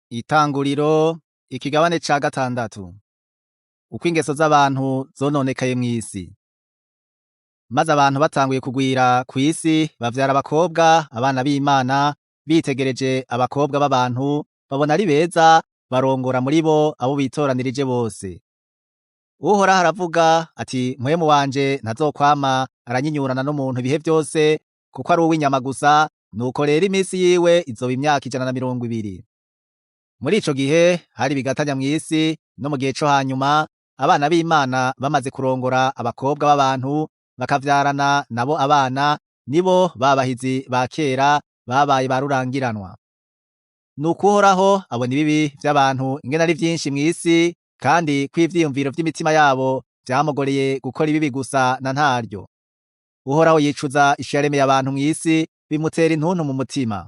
Itanguriro ikigabane ca gatandatu. Uko ingeso z'abantu zononekaye mw'isi. Maze abantu batanguye kugwira kw'isi bavyara abakobwa abana b'Imana bitegereje abakobwa b'abantu babona ari beza barongora muri bo abo bitoranirije bose. Uhoraho aravuga ati mpwemu wanje ntazokwama aranyinyurana n'umuntu ibihe vyose kuko ari uw'inyama gusa, nuko rero imisi yiwe izoba imyaka 120. Muri ico gihe hari ibigatanya mw'isi no mu gihe co hanyuma abana b'Imana bamaze kurongora abakobwa b'abantu bakavyarana nabo abana, nibo babahizi ba kera babaye ba rurangiranwa. Nuko Uhoraho abona ibibi vy'abantu ingene ari vyinshi mw'isi, kandi ko ivyiyumviro vy'imitima yabo vyamugoreye gukora ibibi gusa na ntaryo. Uhoraho yicuza ico yaremeye abantu mw'isi, bimutera intuntu mu mutima.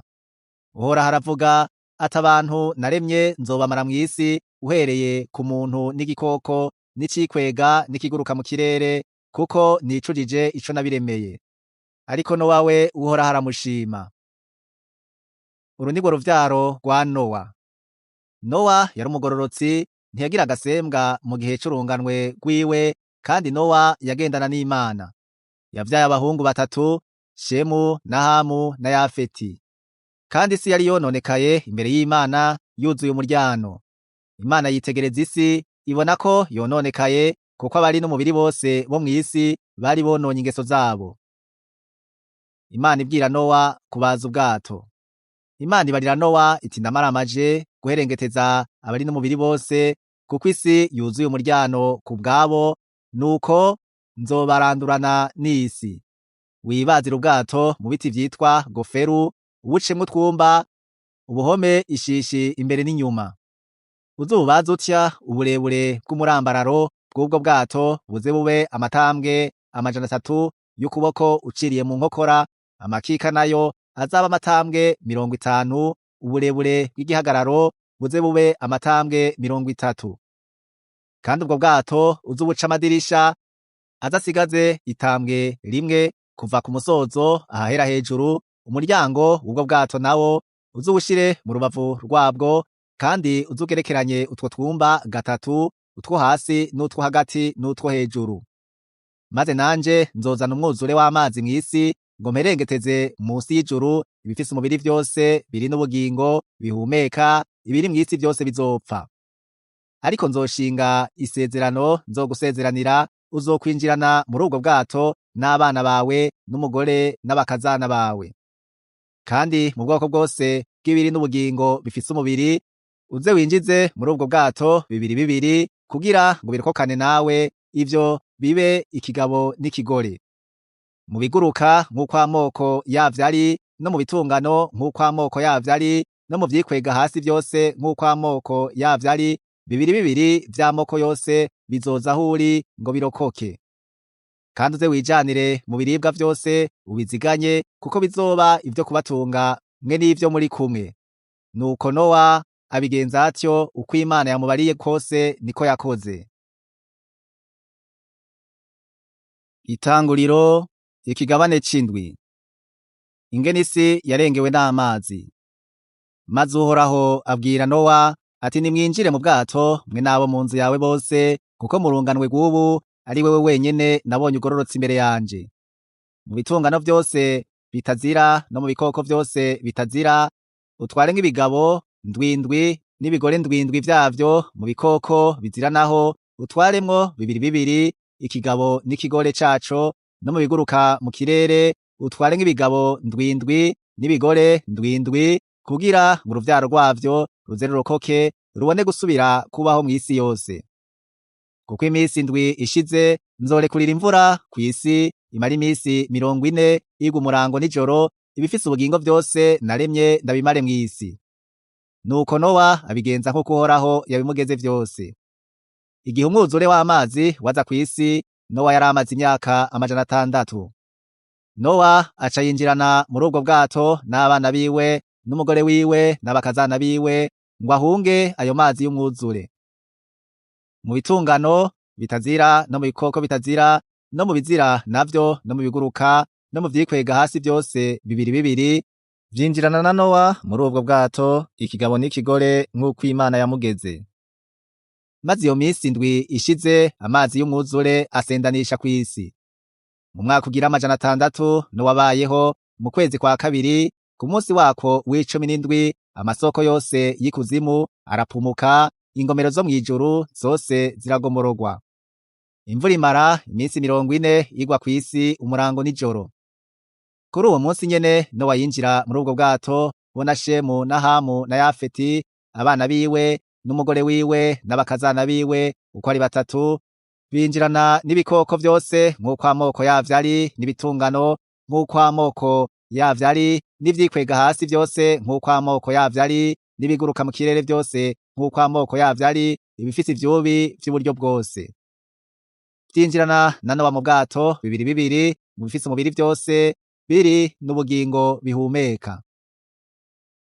Uhoraho aravuga ati abantu naremye nzobamara mw'isi, uhereye ku muntu n'igikoko n'icikwega n'ikiguruka mu kirere, kuko nicujije ico nabiremeye. Ariko Nowa we Uhoraho aramushima. Uru nirwo ruvyaro rwa Nowa. Nowa yari umugororotsi, ntiyagira agasembwa mu gihe c'urunganwe rwiwe, kandi Nowa yagendana n'Imana. Yavyaye abahungu batatu, Shemu na Hamu na Yafeti. Kandi isi yari yononekaye imbere y'Imana yuzuye umuryano. Imana yitegereza isi ibona ko yononekaye, kuko abari n'umubiri bose bo mw'isi bari bononye ingeso zabo. Imana ibwira Nowa kubaza ubwato. Imana ibarira Nowa iti ndamaramaje guherengeteza abari n'umubiri bose, kuko isi yuzuye umuryano ku bwabo, nuko nzobarandurana n'isi. Wibazire ubwato mu biti vyitwa goferu, ubucemwo utwumba, ubuhome ishishi imbere n'inyuma. Uzububaze utya uburebure bw'umurambararo bw'ubwo bwato buze bube amatambwe 300 y'ukuboko uciriye mu nkokora, amakika nayo azaba amatambwe 50, uburebure bw'igihagararo buze bube amatambwe 30. Kandi ubwo bwato uzubuca amadirisha azasigaze itambwe rimwe kuva ku musozo ahahera hejuru, umuryango w'ubwo bwato nawo uzuwushire mu rubavu rwabwo, kandi uzugerekeranye utwo twumba gatatu, utwo hasi n'utwo hagati n'utwo hejuru. Maze nanje nzozana umwuzure w'amazi mw'isi ngo mperengeteze munsi y'ijuru ibifise umubiri vyose biri n'ubugingo bihumeka, ibiri mw'isi vyose bizopfa. Ariko nzoshinga isezerano nzogusezeranira, uzokwinjirana muri ubwo bwato n'abana bawe n'umugore n'abakazana bawe. Kandi mu bwoko bwose bw'ibiri n'ubugingo bifise umubiri, uze winjize muri ubwo bwato bibiri bibiri, kugira ngo birokokane nawe, ivyo bibe ikigabo n'ikigore. Mu biguruka nk'uko amoko yavyo ari, no mu bitungano nk'uko amoko yavyo ari, no mu vyikwega hasi vyose nk'uko amoko yavyo ari, bibiri bibiri vy'amoko yose bizoza aho uri ngo birokoke. Kandi uze wijanire mu biribwa vyose ubiziganye, kuko bizoba ivyo kubatunga mwe n'ivyo muri kumwe. Nuko Nowa abigenza atyo, uko Imana yamubariye kose niko yakoze. Itanguriro ikigabane c'indwi. Ingene isi yarengewe n'amazi. Maze Uhoraho abwira Nowa ati nimwinjire mu bwato mwe n'abo mu nzu yawe bose, kuko mu runganwe rw'ubu ari wewe wenyene nabonye ugororotse imbere yanje. Mu bitungano vyose bitazira no mu bikoko vyose bitazira, utware nk'ibigabo ndwindwi n'ibigore ndwindwi vyavyo, mu bikoko bizira naho utwaremwo bibiri bibiri, ikigabo n'ikigore caco, no mu biguruka mu kirere utware nk'ibigabo ndwindwi n'ibigore ndwindwi, kugira ngo uruvyaro rwavyo ruze rurokoke rubone gusubira kubaho mw'isi yose. Kuko imisi indwi ishize nzorekurira imvura kw'isi imara imisi 40 igwa umurango n'ijoro, ibifise ubugingo vyose naremye ndabimare mw'isi. Nuko Nowa abigenza nk'uko Uhoraho yabimugeze vyose. Igihe umwuzure w'amazi waza kw'isi, Nowa yari amaze imyaka 600. Nowa aca yinjirana muri ubwo bwato n'abana biwe n'umugore wiwe n'abakazana biwe ngo ahunge ayo mazi y'umwuzure. Mu bitungano bitazira no mu bikoko bitazira no mu bizira navyo no mu biguruka no mu vyikwega hasi vyose bibiri bibiri, Vyinjirana na Nowa muri ubwo bwato, ikigabo n'ikigore nk'uko Imana yamugeze. Maze iyo minsi indwi ishize, amazi y'umwuzure asendanisha kw'isi. Mu mwaka ugira 600 Nowa abayeho, mu kwezi kwa kabiri, ku munsi wako w'17, amasoko yose y'ikuzimu arapumuka, ingomero zo mw'ijuru zose ziragomorogwa. Imvura imara iminsi 40 igwa kw'isi umurango n'ijoro. Kuri uwo munsi nyene Nowa yinjira muri ubwo bwato, bo na Shemu na Hamu na Yafeti, abana biwe n'umugore wiwe n'abakazana biwe uko ari batatu, binjirana n'ibikoko vyose nk'uko amoko yavyo ari, n'ibitungano nk'uko amoko yavyo ari, n'ivyikwega hasi vyose nk'uko amoko yavyo ari, n'ibiguruka mu kirere vyose nk'uko amoko yavyo ari, ibifise ivyubi vy'uburyo bwose. Vyinjirana na Nowa mu bwato bibiri bibiri, mu bifise umubiri vyose biri n'ubugingo bihumeka.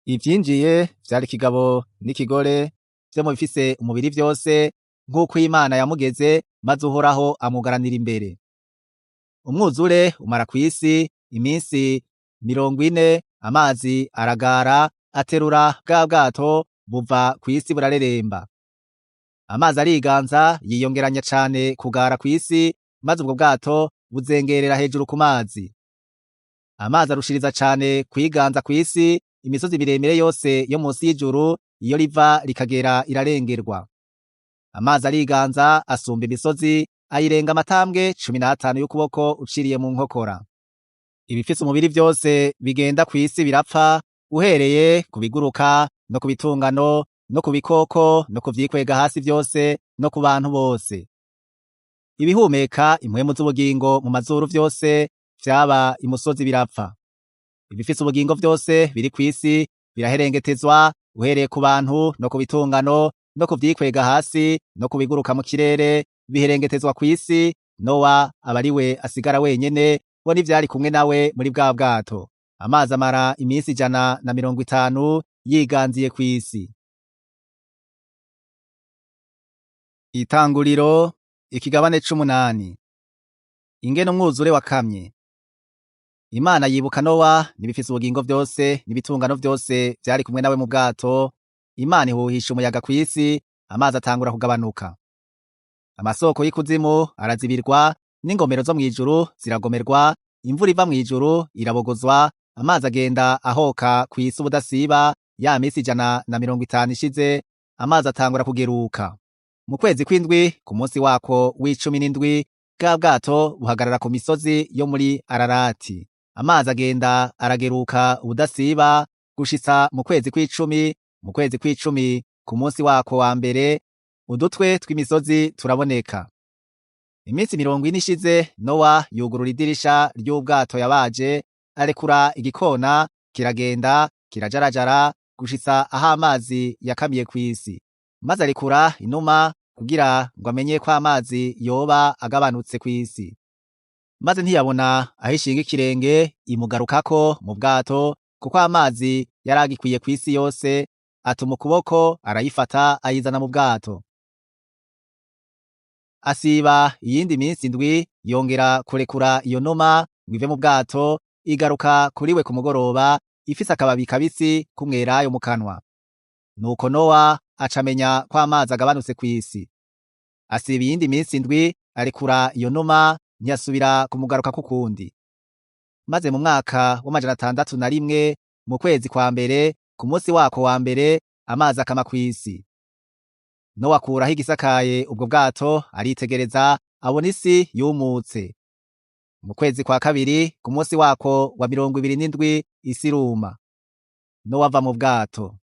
Ivyinjiye vyari ikigabo n'ikigore vyo mu bifise umubiri vyose nk'uko Imana yamugeze, maze Uhoraho amugaranira imbere. Umwuzure umara kw'isi iminsi 40, amazi aragara aterura bwa bwato buva kw'isi burareremba. Amazi ariganza yiyongeranya cane kugara kw'isi, maze ubwo bwato buzengerera hejuru ku mazi. Amazi arushiriza cane kwiganza kw'isi, imisozi miremire yose yo munsi y'ijuru iyo riva rikagera irarengerwa. Amazi ariganza asumba imisozi, ayirenga amatambwe 15 y'ukuboko uciriye mu nkokora. Ibifise umubiri vyose bigenda kw'isi birapfa, uhereye ku biguruka no ku bitungano no ku bikoko no ku vyikwega hasi vyose no ku bantu bose. Ibihumeka impwemu z'ubugingo mu mazuru vyose vyaba imusozi birapfa. Ibifise ubugingo vyose biri kw'isi biraherengetezwa, uhereye ku bantu no ku bitungano no ku vyikwega hasi no ku biguruka mu kirere, biherengetezwa kw'isi. Nowa aba ari we asigara wenyene, bo n'ivyari kumwe nawe muri bwa bwato. Amazi amara iminsi 150 yiganziye kw'isi. Itanguriro ikigabane c'umunani. Ingene umwuzure wakamye. Imana yibuka Nowa n'ibifise ubugingo vyose n'ibitungano vyose vyari kumwe nawe mu bwato. Imana ihuhisha umuyaga kw'isi, amazi atangura kugabanuka. Amasoko y'ikuzimu arazibirwa, n'ingomero zo mw'ijuru ziragomerwa, imvura iva mw'ijuru irabogozwa, amazi agenda ahoka kw'isi ubudasiba. Ya minsi 150 ishize, amazi atangura kugeruka. Mu kwezi kw'indwi, ku munsi wako w'17, bwa bwato buhagarara ku misozi yo muri Ararati. Amazi agenda arageruka ubudasiba gushitsa mu kwezi kw'icumi. Mu kwezi kw'icumi, ku munsi wako wa mbere, udutwe tw'imisozi turaboneka. Iminsi 40 ishize, Nowa yugurura idirisha ry'ubwato yabaje, arekura igikona kiragenda kirajarajara gushitsa aho amazi yakamiye kw'isi. Maze arekura inuma kugira ngo amenye ko amazi yoba agabanutse kw'isi. Maze ntiyabona aho ishinga ikirenge, imugarukako mu bwato, kuko amazi yaragikwiye kw'isi yose. Atuma ukuboko arayifata ayizana mu bwato. Asiba iyindi minsi 7, yongera kurekura iyo numa ngo ive mu bwato, igaruka kuri we ku mugoroba ifise akababi kabisi k'umwelayo mu kanwa. Nuko Nowa acamenya ko amazi agabanutse kw'isi. Asiba iyindi minsi 7, arekura iyo numa, ntiyasubira kumugarukako ukundi. Maze mu mwaka w'601, mu kwezi kwa mbere, ku munsi wako wa mbere, amazi akama kw'isi. Nowa akuraho igisakaye ubwo bwato, aritegereza abona isi yumutse. Mu kwezi kwa kabiri, ku munsi wako wa 27, isi iruma. Nowa ava mu bwato.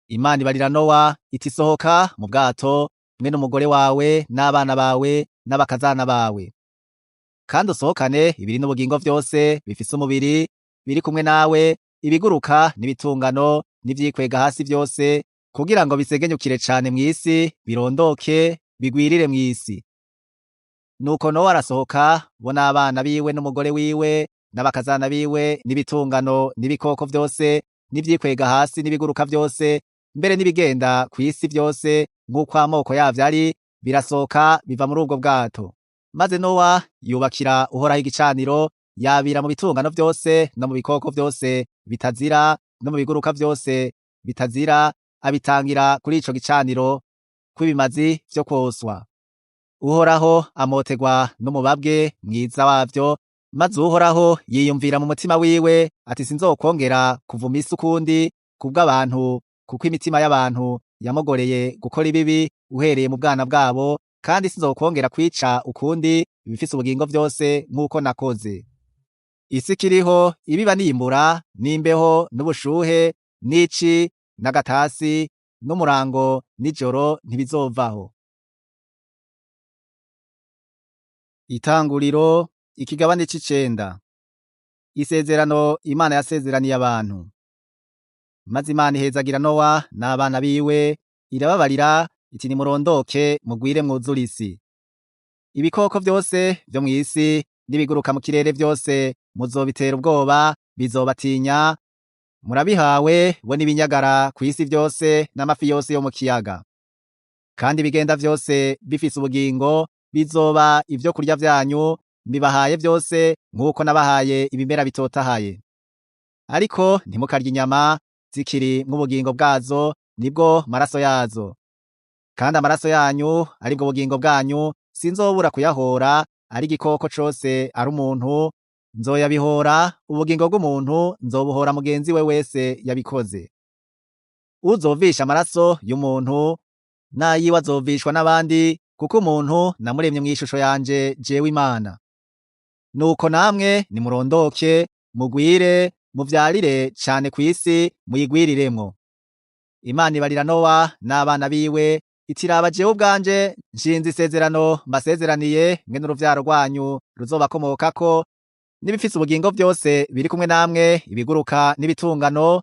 Imana ibarira Nowa iti: sohoka mu bwato mwe n'umugore wawe n'abana bawe n'abakazana bawe, kandi usohokane ibiri n'ubugingo vyose bifise umubiri biri kumwe nawe, ibiguruka n'ibitungano n'ivyikwega hasi vyose, kugira ngo bisegenyukire cane mw'isi, birondoke bigwirire mw'isi. Nuko Nowa arasohoka, bo n'abana biwe n'umugore wiwe n'abakazana biwe n'ibitungano n'ibikoko vyose n'ivyikwega hasi n'ibiguruka vyose, mbere n'ibigenda kw'isi vyose nk'uko amoko yavyo ari, birasohoka biva muri ubwo bwato. Maze Nowa yubakira Uhoraho igicaniro, yabira mu bitungano vyose no mu bikoko vyose bitazira no mu biguruka vyose bitazira, abitangira kuri ico gicaniro kw'ibimazi vyo kwoswa. Uhoraho amotegwa n'umubabwe mwiza wavyo, maze Uhoraho yiyumvira mu mutima wiwe ati sinzokwongera kuvuma isi ukundi kubw'abantu, kuko imitima y'abantu yamogoreye gukora ibibi uhereye mu bwana bwabo, kandi sinzokwongera kwica ukundi ibifise ubugingo vyose nk'uko nakoze. Isi ikiriho ibiba n'iyimbura, n'imbeho n'ubushuhe, n'ici n'agatasi, n'umurango n'ijoro ntibizovaho. Itanguriro ikigabane c'icenda. Isezerano Imana yasezeraniye abantu. Maze Imana ihezagira Nowa n'abana biwe, irababarira iti nimurondoke mugwire mwuzure isi. Ibikoko vyose vyo mw'isi n'ibiguruka mu kirere vyose muzobitera ubwoba, bizobatinya, murabihawe bo n'ibinyagara kw'isi vyose n'amafi yose yo mu kiyaga. Kandi ibigenda vyose bifise ubugingo bizoba ivyo kurya vyanyu, mbibahaye vyose nk'uko nabahaye ibimera bitotahaye. Ariko ntimukarye inyama zikiri mw'ubugingo bwazo, nibwo maraso yazo. Kandi amaraso yanyu aribwo bugingo bwanyu, sinzobura kuyahora, ari igikoko cose ari umuntu, nzoyabihora, ubugingo bw'umuntu nzobuhora mugenzi we wese yabikoze. Uzovisha amaraso y'umuntu, n'ayiwe azovishwa n'abandi, kuko umuntu namuremye mw'ishusho yanje jewe Imana. Nuko namwe nimurondoke, mugwire, muvyarire cane kw'isi, muyigwiriremwo. Imana ibarira Nowa n'abana biwe iti raba jewe ubwanje nshinze isezerano mbasezeraniye mwe n'uruvyaro rwanyu ruzobakomokako, n'ibifise ubugingo vyose biri kumwe namwe, ibiguruka n'ibitungano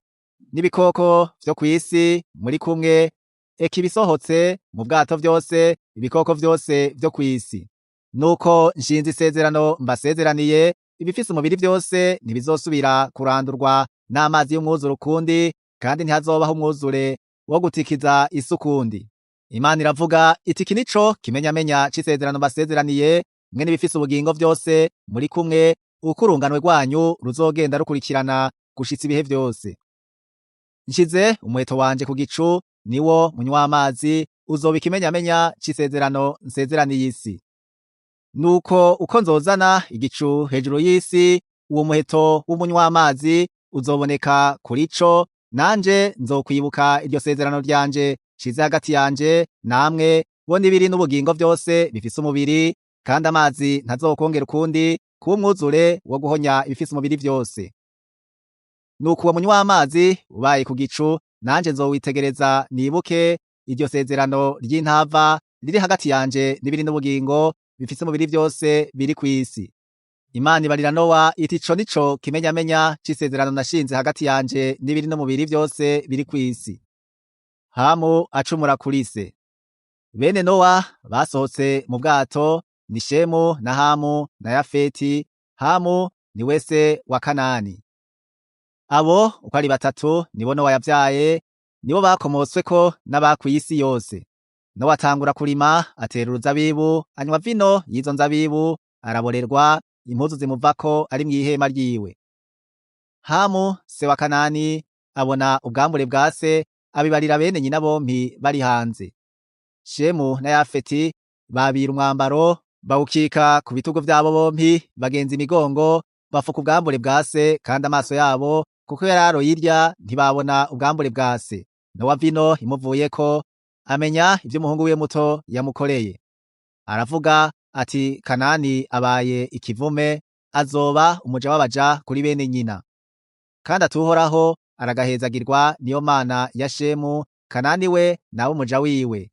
n'ibikoko vyo kw'isi muri kumwe, eka ibisohotse mu bwato vyose, ibikoko vyose vyo kw'isi. Nuko nshinze isezerano mbasezeraniye, ibifise umubiri vyose ntibizosubira kurandurwa n'amazi y'umwuzure ukundi, kandi ntihazobaho umwuzure wo gutikiza isi ukundi. Imana iravuga iti iki nico kimenyamenya c'isezerano mbasezeraniye mwe n'ibifise ubugingo vyose muri kumwe, uko urunganwe rwanyu ruzogenda rukurikirana gushitsa ibihe vyose. Nshize umuheto wanje ku gicu, niwo munywamazi, uzoba ikimenyamenya c'isezerano nsezeraniye isi. Nuko uko nzozana igicu hejuru y'isi, uwo muheto w'umunywamazi uzoboneka kuri co, nanje nzokwibuka iryo sezerano ryanje nshize hagati yanje namwe bo n'ibiri n'ubugingo vyose bifise umubiri, kandi amazi ntazokongera ukundi kuba umwuzure wo guhonya ibifise umubiri vyose. Nuko uwo munywamazi ubaye ku gicu, nanje nzowitegereza nibuke iryo sezerano ry'intava riri hagati yanje n'ibiri n'ubugingo bifise umubiri vyose biri kw'isi. Imana ibarira Nowa iti ico nico kimenyamenya c'isezerano nashinze hagati yanje n'ibiri n'umubiri vyose biri kw'isi. Hamu acumura kuri se. Bene Nowa basohotse mu bwato ni Shemu na Hamu na Yafeti. Hamu ni we se wa Kanani. Abo uko ari batatu nibo Nowa yavyaye, nibo bakomotsweko n'abakw'isi yose. Nowa atangura kurima, atera uruzabibu, anywa vino y'izo nzabibu, araborerwa, impuzu zimuvako ari mw'ihema ryiwe. Hamu se wa Kanani abona ubwambure bwa se, abibarira bene nyina bompi bari hanze. Shemu na Yafeti babira umwambaro bawukika ku bitugu vyabo bompi, bagenza imigongo, bafuka ubwambure bwa se, kandi amaso yabo kuko yararo yirya ntibabona ubwambure bwa se. Nowa vino imuvuyeko amenya ivyo umuhungu wiwe muto yamukoreye. Aravuga ati Kanani abaye ikivume, azoba umuja w'abaja kuri bene nyina. Kandi atuhoraho aragahezagirwa niyo Mana ya Shemu, Kanani we nawe umuja wiwe.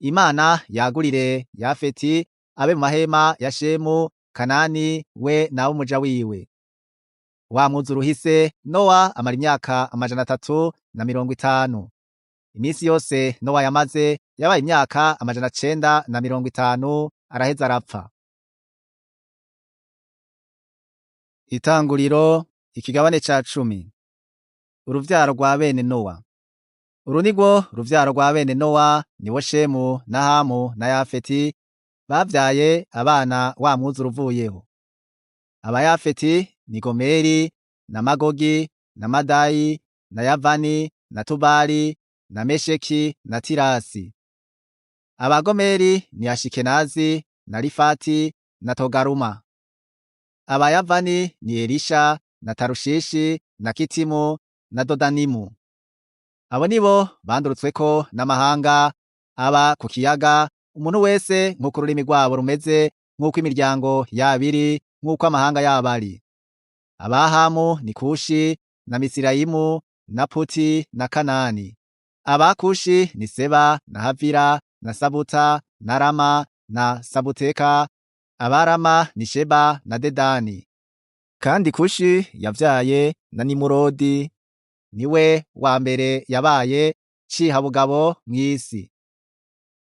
Imana yagurire Yafeti abe mu mahema ya Shemu, Kanani we nawe umuja wiwe. Wa mwuzure uhise, Nowa amara imyaka 350. Iminsi yose Nowa yamaze yabaye imyaka 950, araheza arapfa. Itanguriro ikigabane ca 10. Uruvyaro rwa bene Nowa. Uru nirwo ruvyaro rwa bene Nowa, niwo Shemu na Hamu na Yafeti bavyaye abana wa mwuzure uvuyeho. Abayafeti ni Gomeri na Magogi na Madayi na Yavani na Tubali na Mesheki na Tirasi. Abagomeri ni Ashikenazi na Rifati na Togaruma. Abayavani ni Elisha na Tarushishi na Kitimu na Dodanimu. Abo nibo bandurutsweko n'amahanga aba ku kiyaga, umuntu wese nk'uko ururimi rwabo rumeze, nk'uko imiryango yabo iri, nk'uko amahanga yabo ari. Abahamu ni Kushi na Misirayimu na Puti na Kanani. Abakushi ni Seba na Havira na Sabuta na Rama na Sabuteka. Abarama ni Sheba na Dedani. Kandi Kushi yavyaye na Nimurodi, niwe wa mbere yabaye cihabugabo mw'isi.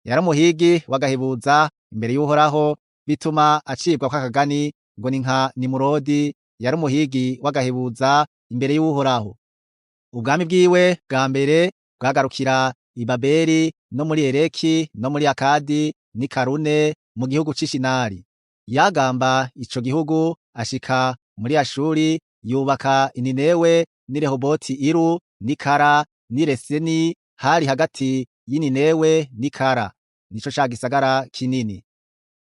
Yari umuhigi w'agahebuza imbere y'Uhoraho, bituma acibwa kw'akagani ngo ni nka Nimurodi, yari umuhigi w'agahebuza imbere y'Uhoraho. Ubwami bwiwe bwa mbere bwagarukira i Babeli no muri Ereki no muri Akadi n'i Karune mu gihugu c'Ishinari. Yagamba ico gihugu ashika muri Ashuri, yubaka Ininewe n'i Rehoboti Iru n'i Kara n'i Reseni, hari hagati y'Ininewe n'i Kara, nico ca gisagara kinini.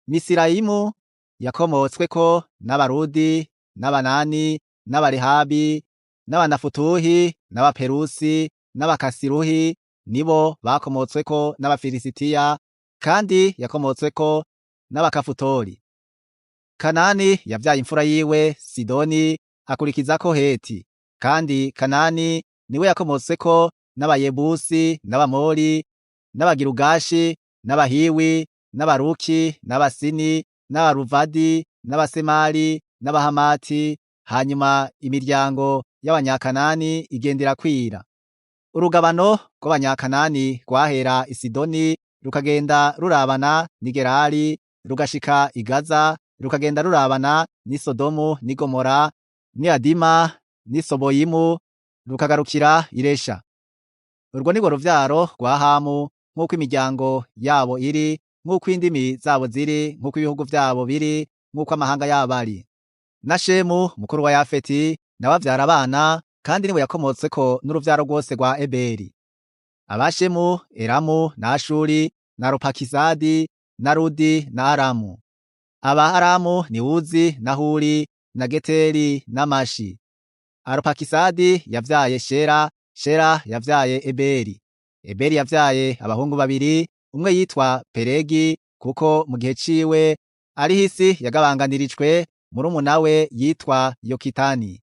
Misirayimu yakomotsweko n'Abarudi n'Abanani n'Abarehabi n'Abanafutuhi n'Abaperusi n'Abakasiruhi, nibo bakomotsweko n'Abafilisitiya, kandi yakomotsweko n'Abakafutori. Kanani yavyaye imfura yiwe Sidoni, akurikizako Heti. Kandi Kanani niwe yakomotsweko n'Abayebusi n'Abamori n'Abagirugashi n'Abahiwi n'Abaruki n'Abasini n'Abaruvadi n'Abasemari n'Abahamati. Hanyuma imiryango y'Abanyakanani igendera kwira. Urugabano rw'Abanyakanani rwahera i Sidoni rukagenda rurabana n'i Gerari, rugashika i Gaza, rukagenda rurabana n'i Sodomu n'i Gomora n'i Adima n'i Soboyimu, rukagarukira i Resha. Urwo nirwo ruvyaro rwa Hamu, nk'uko imiryango yabo iri, nk'uko indimi zabo ziri, nk'uko ibihugu vyabo biri, nk'uko amahanga yabo ari. Na Shemu mukuru wa Yafeti nawe avyara abana, kandi niwe yakomotsweko n'uruvyaro rwose rwa Eberi. Abashemu, Elamu na Ashuri na Arupakisadi na Ludi na Aramu. Aba Aramu ni Uzi na Huri na Geteri na Mashi. Arupakisadi yavyaye Shera, Shera yavyaye Eberi. Eberi yavyaye abahungu babiri, umwe yitwa Pelegi kuko mu gihe ciwe ariho isi yagabanganirijwe, murumuna we yitwa Yokitani.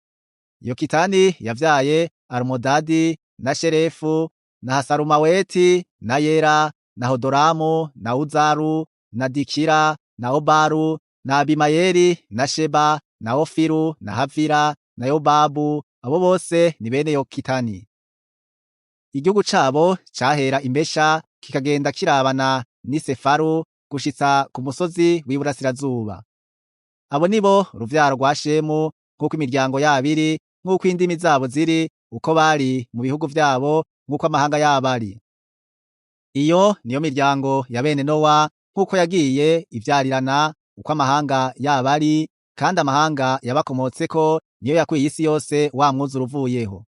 Yokitani yavyaye Almodadi na Sherefu na Hasarumaweti na Yera na Hodoramu na Uzaru na Dikira na Obaru na Abimayeli na Sheba na Ofiru na Havira na Yobabu. Abo bose ni bene Yokitani. Igihugu cabo cahera Imesha kikagenda kirabana n'i Sefaru gushitsa ku musozi w'iburasirazuba. Abo nibo uruvyaro rwa Shemu, nk'uko imiryango yabo iri, nk'uko indimi zabo ziri, uko bari mu bihugu vyabo, nk'uko amahanga yabo ari. Iyo niyo miryango ya bene Nowa, nk'uko yagiye ivyarirana, uko amahanga yabo ari, kandi amahanga yabakomotseko niyo yakwiye isi yose wa mwuzure uvuyeho.